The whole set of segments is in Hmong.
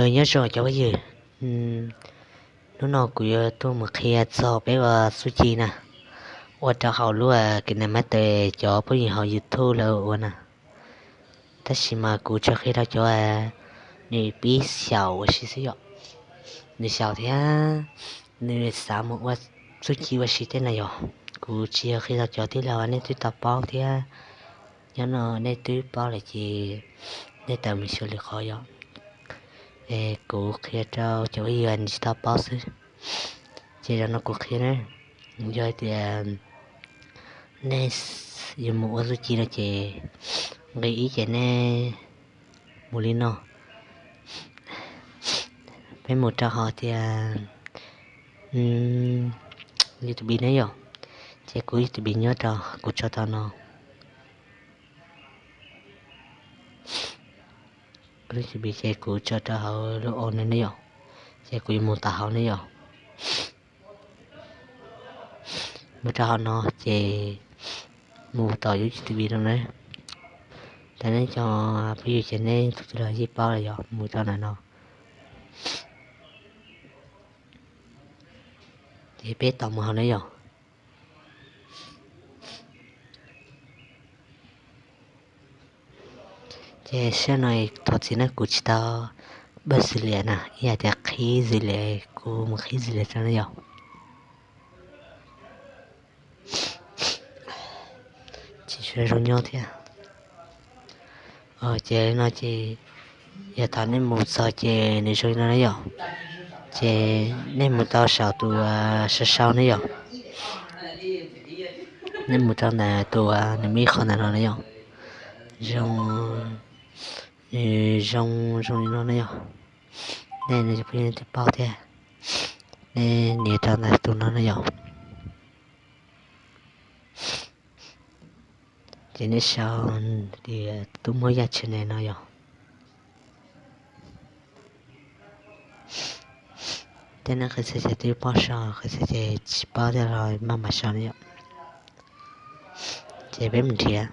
Nyob zoo cov phooj ywg, hnub no kuv yuav tuaj mus qhia txog peb ua txuj ci na, ua rau hauv lub KineMaster cov phooj ywg hauv YouTube lawv ua na. Tab sis mas kuv tsuas qhia rau cov nws pib xyaum ua si xwb yom. Nws xyaum thiab nws xav mus ua txuj ci ua si tej na yom. Kuv tsis yog qhia rau cov tij laug, nej twb tau paub thiab. Nyob no nej twb paub lawm ces nej tawm mus xyuas lwm qhov yom. Es kuv qhia rau cov phooj ywg tsis tau paub xwb. Ces zaum no kuv qhia na, yog tias nej yuav mus ua txuj ci no ces nqe ib ces nej mus li no. Peb mus rau hauv tias YouTube ne yom. Ces kuv YouTube nyob rau, kuv tso rau no. Kuv YouTube ces kuv tso rau hauv lub o no ne yom. Ces kuv yuav mus tom hauv ne yom. Mus rau hauv no ces mus tom YouTube no na. Tam nej cov phooj ywg ces nej tus twg los yeej paub lawm yom, mus rau ntawm no. Ces peb tos mus hauv na yom. Ces sij hawm no thov txim na, kuv tsis tau npaj dữ liệu na, ib yam tias qhib dữ liệu, kuv mus qhib dữ liệu rau na yom. Tsis tshua zoo nyob thiab. Ces li no ces yog thaum nej mus txog ces nws zoo li no na yom. Ces nej mus rau saum tus sau sau na yom. Nej mus rau ntawm tus, nws muaj ib qho ntawm no na yom. Zoo, nws zoo zoo li no na yom. Nej, nej cov phooj ywg twb paub thiab. Nej nias rau ntawm tus no na yom. Ces nej sau tias Tub Muab Yaj channel no yom. Tej neeg qhia txhia ces twb paub sau, qhia txhia ces tsis paub thiab los maj mam sau na yom. Ces peb mus nrhiav.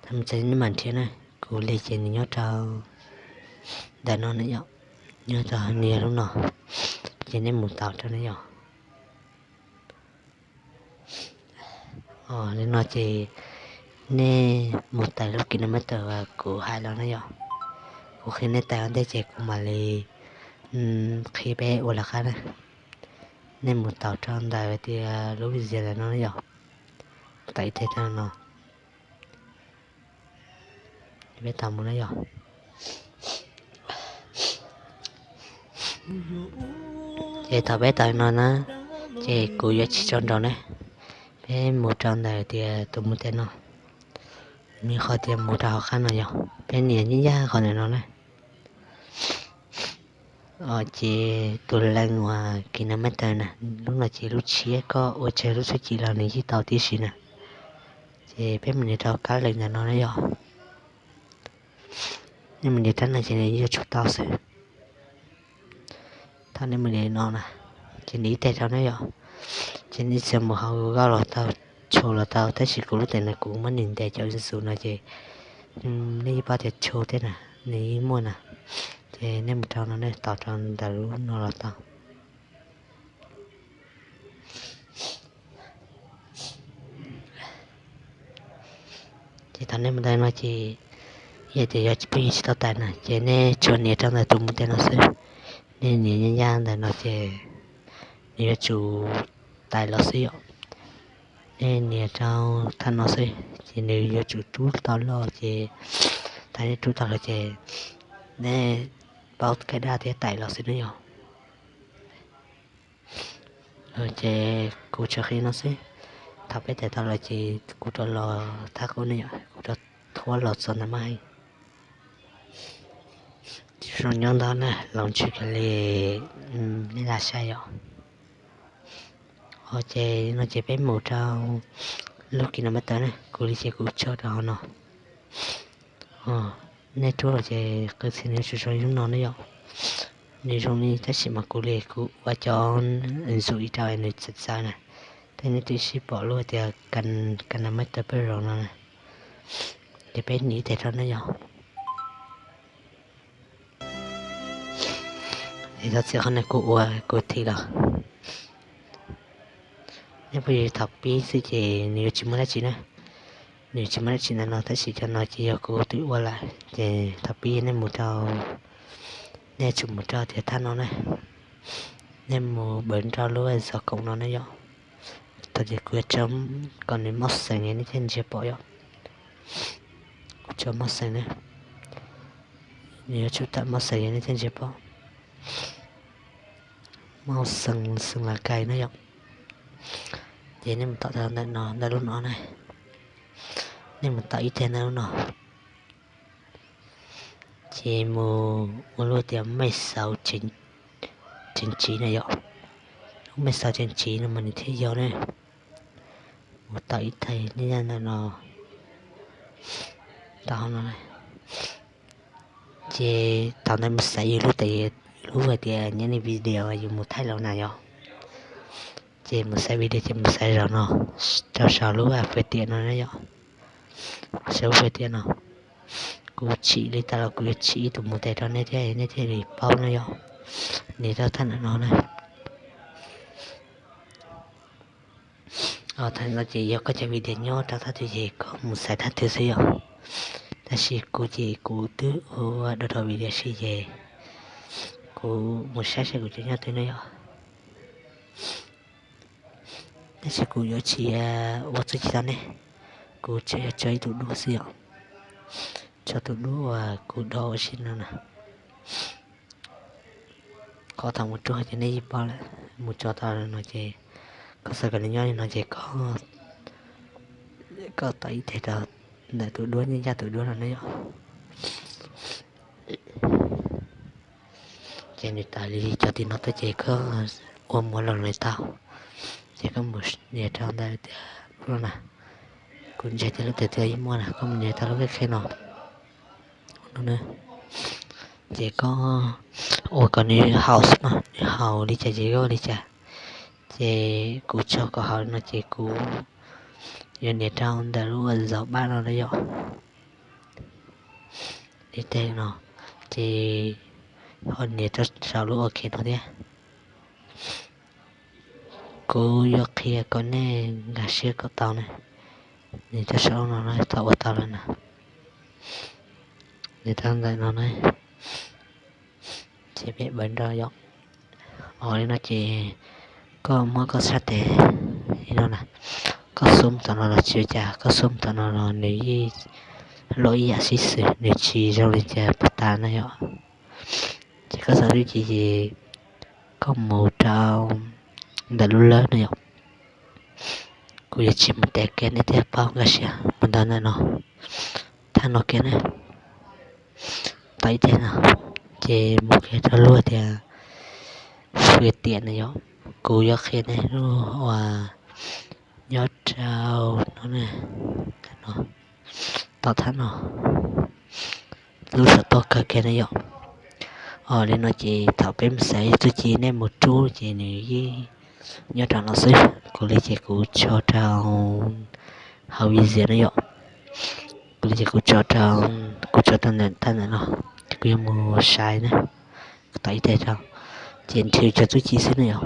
Thaum mus txog nej mam nrhiav na, kuv li ces nws nyob rau ntawm no na yom, nyob rau nws yog lub no, ces nej mus taus rau na yom. Li no ces nej mus tais lub KineMaster uas kuv hais los na yom. Kuv qhia nej tais ua ntej ces kuv mam li qhia peb ua lawv qab na. Nej mus taus rau ntawm tias lub video ntawm no na yom. Tais ib teg rau no. Peb tau mus na yom. Ces thaum peb tau no na, ces kuv yuav tsis tso nrau na. Peb mus rau ntawm tias tus mus tes no, nws qhov tias mus rau hauv qab no yom. Peb nias nyaj yaj qhov ntawm no na. Ces tus leeg uas KineMaster na, lub no ces lub tshiab, koj ua tsawg lub txuj ci los nws yeej tau tib si na. Ces peb mus nias rau kab lees ntawm no na yom. Nej mus nias rab no ces nws yuav tsum tau xwb. Thaum nej mus nias no na, ces nias ib teg rau na yom. Ces nej txiav mus hauv Google los tau, Chrome los tau, tab sis kuv lub tes no kuv muab nws ntes cov xu no ces nej yeej paub tias Chrome thiab na, nws yeej muaj na. Ces nej mus rau no nej tos rau ntawm lub no los tau. Ces thaum nej mus tais no ces yog tias yog phooj ywg tsis tau tais na ces nej tsuas nias rau ntawm tus mus tes no xwb. Nej nias nyaj yaj ntawm no ces nws yuav tsum tais los xwb yom. Nej nias rau thaj no xwb ces nws yuav tsum rub tau los ces thaum nej rub tau los ces nej paub kaij daj thiab tais los xwb na yom. Ces kuv tsuas qhia no xwb. Thaum peb tais tau los ces kuv rov los thab qub ne yom, kuv rov thuab los txog ntawm maj heej. Tsis zoo nyob ntau na, los ntshe kawg li nej lam saib yom. Ces no ces peb mus rau lub KineMaster na, kuv li ces kuv tso rau hauv no. Nej rub los ces qhov txhia nws yuav tsum zoo li lub no ne yom. Nws zoo li tab sis mas kuv li kuv ua cov ntxum ib rau nws txawv txawv na. Tej nej twb sib pom lub tias KineMaster Pro no na. Ces peb nias ib teg rau ne yom. Es thov txim qhov no kuv ua kuv thim los. Nej phooj ywg, thaum pib xwb ces nws yuav tsis muaj dab tsi na. Nws yuav tsis muaj dab tsi ntawm no, tab sis cov no ces yog kuv twb ua lawm. Ces thaum pib nej mus rau, nej tsum mus rau tias thaj no na, nej mus npawm nrog lub zos koom no na yom. Thaum ces kuv yuav tso kom nws mob xees nej thiaj ntsia pom yom. Kuv tso mob xees na, nws yuav tsum tawm mob xees nej thiaj ntsia pom. Mob xees, xees las kais na yom. Ces nej mus tom ntawm no, ntawm lub no na, nej mus tom ib teg ntawm lub no, ces mus ua lub tias mej xauv tseem tsiv na yom. Lub mej xauv tseem tsiv no mas nws thiaj yog ne. Mus tom ib teg nej nyob ntawm no, tom no, ces thaum ntawd mus xaiv yus lub, lub hais tias nyob nej video yus mus thaij los na yom. Ces mus xaiv video ces mus xaiv zaum no, rau saum lub fwj tiam no na yom. Saum lub fwj tiam no, kuv tsim li tas los kuv yuav tsim ib tug mus tes rau nej thiab nej thiaj li paub na yom. Nias rau thaj ntawm no na. Thaj no ces yog koj cov video nyob rau thaj twg ces koj mus xaiv thaj twg xwb yom. Tab sis kuv ces kuv twb ua da da video si ces kuv mus saib saib kuv cov nyob twg na yom. Tab sis kuv yuav tsis ua txuj ci tau ne, kuv tseem yuav tso ib tug duab xwb yom. Tso tus duab uas kuv do ua si no na. Qhov thaum mus rau ces nej yeej paub lawm, mus tso tau no ces koj xav kom nws nyob li no ces koj tom ib teg rau ntawm tus duab, ncaj tus duab no na yom. Ces nws tawm li cov tim no tuaj ces koj ua muag los nws tau. Ces koj mus nias rau ntawm tias lub no na, kuv ntseeg tias lub tias yeej muaj na, koj mus nias rau lub khej khej no. Ces koj ua kom nws haum xwb no, nws haum li cas ces koj ua li cas. Ces kuv tso kom haum no ces kuv yuav nias rau ntawm lub ua zaum pab no na yom. Li teg no, ces ho nias rau saum lub ok no thiab. Kuv yuav qhia kom nej nkag siab kom tau ne. Nias rau saum no na, thaum ua tau lawm na, nias rau ntawm no na, ces peb npawm nrog yom. Os, li no ces koj muab koj sab tes li no na, koj xub tom no los tsis ua cas, koj xub tom no los nws yeej loj ib yam sib xws, nws tsis zoo li cas puas tas na yom. Ces koj xav txuj ci ces koj mus rau ntawm lub lawb no yom. Kuv yuav tsis mus tes kiag, nej thiaj paub nkag siab. Mus ntawm ntawm no, thaj no kiag na, tom ib teg no, ces mus kiag rau lub tias fwj tiam na yom. Kuv yuav qhia nej lub uas nyob rau no, tom thaj no, lub saum toj kawg kiag na yom. Os, li no ces thaum peb mus xaiv txuj ci nej mus rub ces nws yeej nyob rau no xwb. Kuv li ces kuv tso rau hauv video na yom. Kuv li ces kuv tso rau, kuv tso rau ntawm thaj ntawm no, ces kuv yuav mus sai na, tom ib teg rau, ces nrhiav cov txuj ci xwb na yom.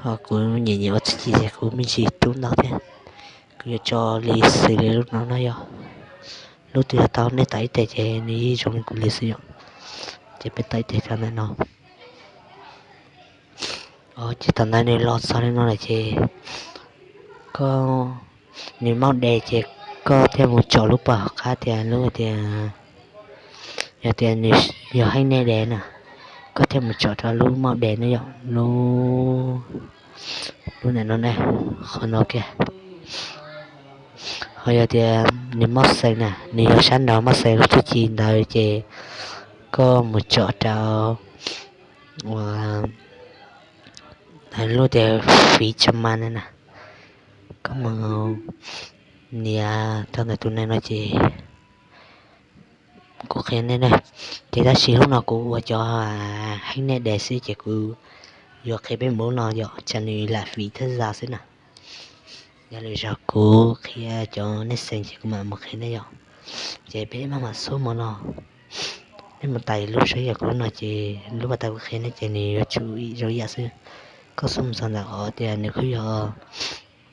Ho kuv nyiam nyiam ua txuj ci ces kuv me ntsis rub ntau thiab. Kuv yuav tso li xws li lub no no yom. Lub twg yog tau nej tom ib teg ces nws yeej zoo li kuv li xwb yom. Ces peb tom ib teg rau ntawm no. Os, ces thaum ntawd nws los txog li no lawm ces koj, nws maub des ces koj thiaj mus tsom lub pog hauv qab tias lub tias, yog tias nws yog heev nej des na, koj thiaj mus tsom rau lub maub des na yom, lub, lub ntawm no ne, qhov no kiag. Ho yog tias nws mob xees na, nws yog sab nraud mob xees lub txuj ci ntawd ces koj mus tsom rau uas lub tias fiv tsa ma ne na, koj mus nias rau ntawm tus neeg no ces kuv qhia nej na. Ces tab sis hnub no kuv ua cov heev nej des xwb ces kuv yuav qhia peb mus lub no yom, tsam nws lam fiv thawj zaug xwb na. Yog lwm zaug kuv qhia cov nej xeem ces kuv mam mus qhia nej yom. Ces peb maj mam xub mus no. Nej mus tais lub saib yog kuv lub no ces lub pas tas kuv qhia nej ces nws yuav tsum zoo ib yam xwb. Koj xub mus txog ntawm qhov tias nws kuj yog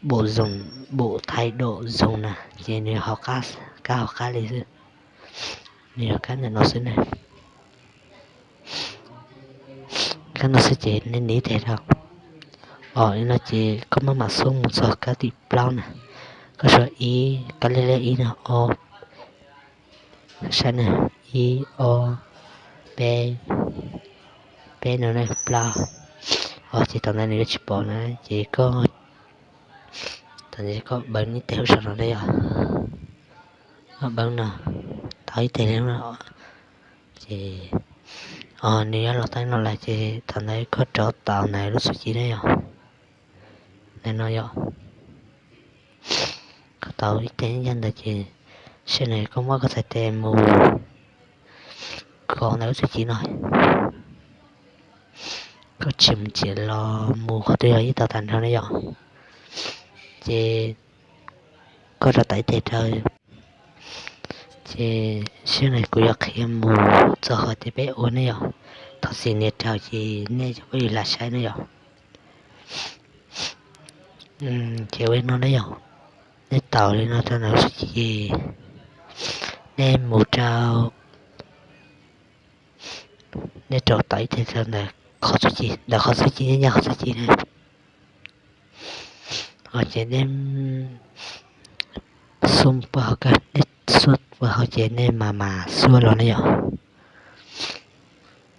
bộ dùng, bộ thay đồ dùng na, ces nws hauv qab, kab hauv qab li xwb. Nws yog kab ntawm no xwb ne. Kab no xwb ces nej nias ib teg rau. Os, li no ces koj maj mam xub mus txog kab tim plaub na. Koj suav ib, kab liab liab ib no, ob, saib na, ib, ob, peb, peb no na, plaub. Os, ces thaum ntawd nws yuav tsis pom na, ces koj, thaum ntawd koj npeev ib teg lub saum no na yom. Koj npeev no, tau ib teg li no, ces, os, nws yuav los tau no lawm ces thaum ntawd koj rov taus ntawm lub txuj ci na yom. Ntawm no yom. Koj taus ib teg ncaj ntawd ces sij hawm no koj muab koj txhais tes mus kov ntawm lub txuj ci no. Koj tsis mus tsim los mus qhov twg los yeej tau tag nrho ne yom. Ces koj rov taus ib teg rau. Ces sij hawm no kuv yuav qhia mus txog qhov tias peb ua ne yom. Thov txim nias raug ces nej cov phooj ywg lam saib ne yom. Ces ua li no ne yom. Nej taus li no rau ntawm lub txuj ci, nej mus rau, nej rov taus ib teg rau ntawm qhov txuj ci, ntawm qhov txuj ci, nyob ncaj qhov txuj ci na. Os, ces nej xub puag hauv, nej xub puag hauv ces nej mam mam xuas los ne yom.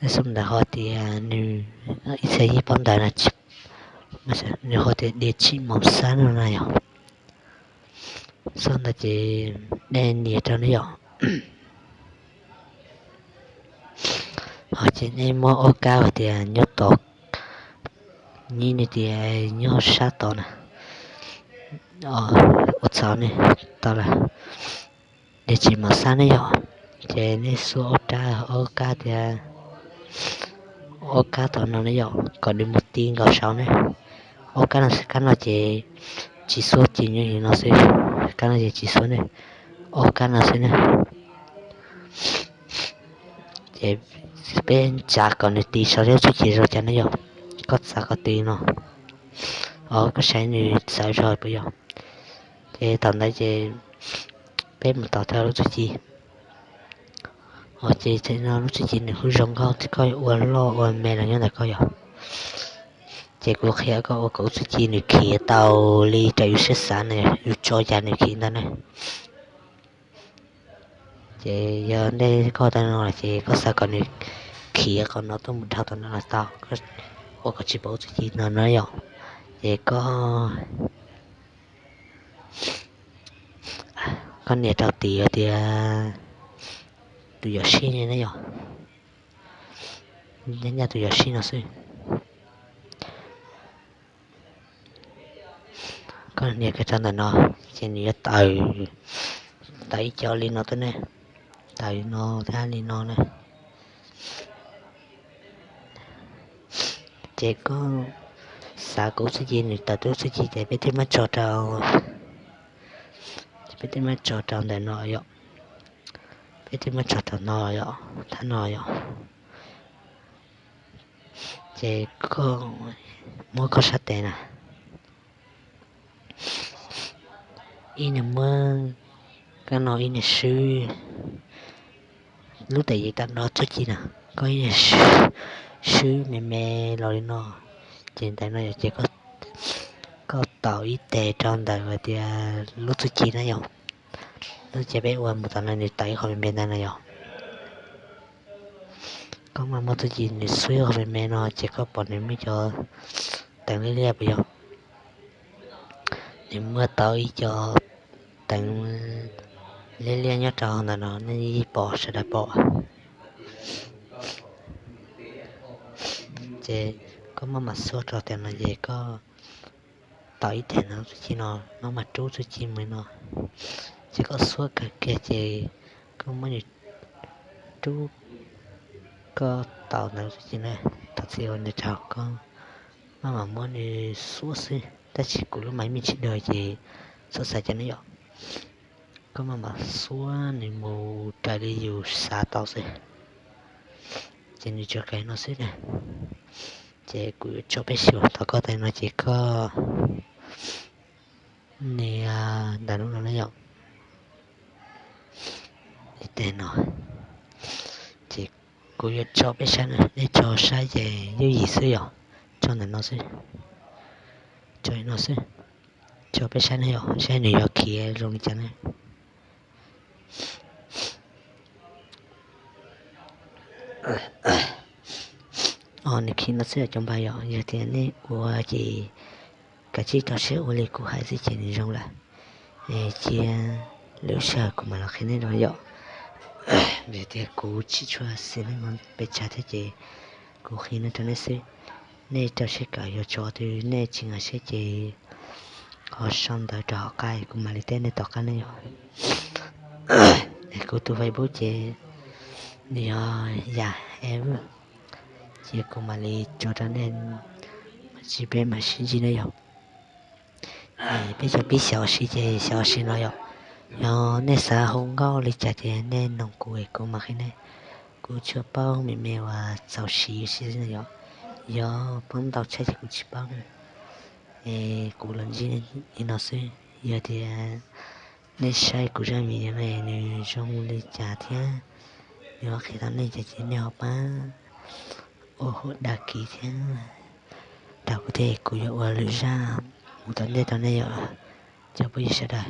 Nej xub ntawm qhov tias nws ib txhia yeej paub ntawv na, nws qhov tias địa chỉ màu xanh no na yom. Xub ntawd ces nej nias rau ne yom. Ho ces nej muab ob kab uas tias nyob tod, nyob, nws tias nyob sab tod na, ua txhaum ne, tau lawm. Địa chỉ màu xanh ne yom, ces nej xuas ob kab, ob kab tias, ob kab tom no ne yom, kom nws mus ti nkaus saud ne. Ob kab no xwb, kab no ces tsis xuas, ces nyob li no xwb, kab no ces tsis xuas ne, ob kab no xwb ne. Ces peb txav kom nws ti saud thiab txuj ci zoo cas ne yom, koj txav kom ti no, os, koj saib nws txawv zog puas yog. Ces thaum ntawd ces peb mus tos tau lub txuj ci. Os, ces thaum no lub txuj ci nws kuj zoo nkauj, koj ua loj ua me los nyob ntawm koj yom. Ces kuv qhia koj ua kom lub txuj ci nws khiav tau li raws yus siab xav na, yus tso cas nws khiav ntawd na. Ces yog nej koj tau no lawm ces koj xav kom nws khiav qhov no tuaj mus dhau tom no los tau, ua kom tsis pom lub txuj ci no no yom. Ces koj, koj nias rau tim tias tus yawm sij ne yom, nyob ncaj tus yawm sij no xwb. Koj nias kiag rau ntawm no, ces nws yuav tawm, tawm ib co li no tuaj ne, tawm li no thiab li no na. Ces koj xav kom lub txuj ci nws tawm tuaj lub txuj ci ces peb twb muab tso rau, peb twb muab tso rau ntawm no yom, peb twb muab tso rau no yom, thab no yom. Ces koj muab koj sab tes na, ib niag muab kab no ib niag swb, lub tes yeej tau nrog txuj ci na, koj ib niag swb me me los li no, ces ntawm no yom, ces koj taus ib tes rau ntawm tias lub txuj ci na yom, lub txuj ci peb ua mus tom no nws tawm ib qho me me ntawd na yom. Koj mam muab txuj ci nws xuab ib qho me me no ces koj pom nws muaj cov teev liab liab puas yog? Nws muaj tau ib co teev liab liab nyob rau ntawm no nej yeej pom, sawv daws pom. Ces koj maj mam xuab rau tias no ces koj taus ib teg ntawm lub txuj ci no, maj mam rub txuj ci mus li no, ces koj xuab kawg kiag ces koj muab nws rub, koj taus ntawm lub txuj ci na, thov txim uas nws raug, koj maj mam muab nws xuab xwb, tab sis kuv lub mas me ntsis dawb ces txhob xav cas ne yom. Koj maj mam xuab nws mus raws li yus xav tau xwb. Ces nws tsuas kawg no xwb na. Ces kuv yuav tso peb saib, thov koj tag no ces koj nias ntawm no no na yom. Tag no ces kuv yuav tso peb saib na, nej tso saib ces yooj yim xwb yom. Tso ntawm no xwb, tso no xwb, tso peb saib na yom, saib nws yuav khiav zoo li cas na. Nws khiav no xwb cov npawg yom. Yog tias nej ua ces kav tsij rau siab ua li kuv hais xwb ces nws zoo lawm. Cia lwm sij hawm kuv mam los qhia nej dua yom. Vim tias kuv tsis tshua xis neej pes tsawg thiab ces kuv qhia no rau nej xwb. Nej rau siab kawm, yog tshuav twg nej tsis nkag siab ces ho sau ntawv rau hauv qab kuv mam li teb nej tom qab ne yom. Kuv tus Facebook ces nws yog Yam Ev, ces kuv mam li tso rau nej, tsis peb mam sib ntsib na yom. Peb cov pib xyaum si ces xyaum si no yom. Yog nej xav hu nkauj li cas ces nej noog kuv es kuv mam qhia nej. Kuv tsuas paub me me uas txaus siv ua si xwb na yom. Yog poob ntau tshaj ces kuv tsis paub na. Es kuv los ntsib li no xwb. Yog tias nej saib kuv zaj video no nws zoo li cas thiab nws ho qhia tau nej cas ces nej ho pab ua hauv dag kis thiab rau kuv thiab kuv yuav ua lwm zaj mus tom ntej rau nej yom, cov phooj ywg sawv daws.